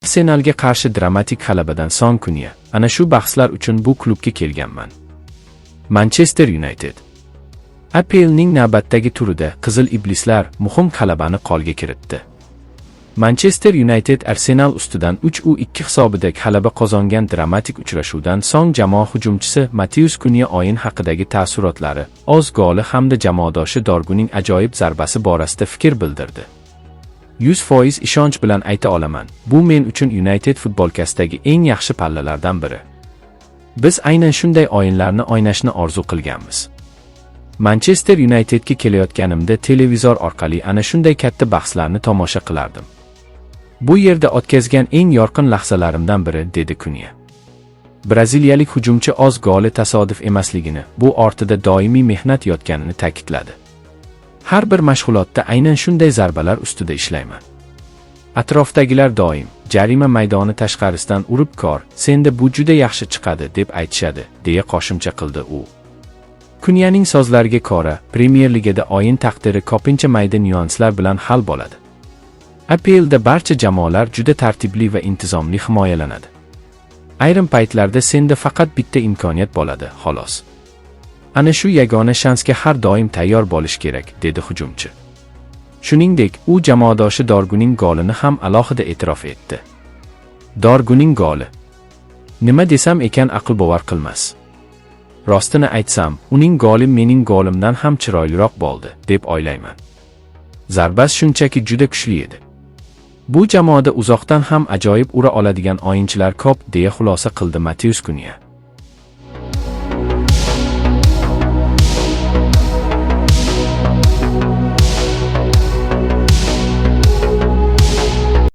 Arsenalga qarshi dramatik g'alabadan so'ng Kunya: "Ana shu bahslar uchun bu klubga kelganman." Manchester United APLning navbatdagi turida Qizil iblislar muhim g'alabani qo'lga kiritdi. Manchester United Arsenal ustidan 3-2 hisobida g'alaba qozongan dramatik uchrashuvdan so'ng jamoa hujumchisi Mateus Kunya o'yin haqidagi taassurotlari, o'z goli hamda jamoadoshi Dorguning ajoyib zarbasi borasida fikr bildirdi. 100% ishonch bilan ayta olaman, bu men uchun United futbolkasidagi eng yaxshi pallalardan biri. Biz aynan shunday o'yinlarni o'ynashni orzu qilganmiz. Manchester Unitedga kelayotganimda televizor orqali ana shunday katta bahslarni tomosha qilardim. Bu yerda o'tkazgan eng yorqin lahzalarimdan biri, dedi Kunya. Braziliyalik hujumchi o'z goli tasodif emasligini, bu ortida doimiy mehnat yotganini ta'kidladi. Har bir mashg'ulotda aynan shunday zarbalar ustida ishlayman. Atrofdagilar doim jarima maydoni tashqarisidan urib ko'r, senda bu juda yaxshi chiqadi deb aytishadi, deya qo'shimcha qildi u. Kunyaning so'zlariga ko'ra, Premier Ligada o'yin taqdiri ko'pincha mayda nyuanslar bilan hal bo'ladi. APLda barcha jamoalar juda tartibli va intizomli himoyalanadi. Ayrim paytlarda senda faqat bitta imkoniyat bo'ladi, xolos. Ana shu yagona shansga har doim tayyor bo'lish kerak, dedi hujumchi. Shuningdek, u jamoadoshi Dorguning golini ham alohida e'tirof etdi. Dorguning goli. Nima desam ekan, aql bovar qilmas. Rostini aytsam, uning goli mening golimdan ham chiroyliroq bo'ldi, deb o'ylayman. Zarbasi shunchaki juda kuchli edi. Bu jamoada uzoqdan ham ajoyib ura oladigan o'yinchilar ko'p, deya xulosa qildi Mateus Kunya.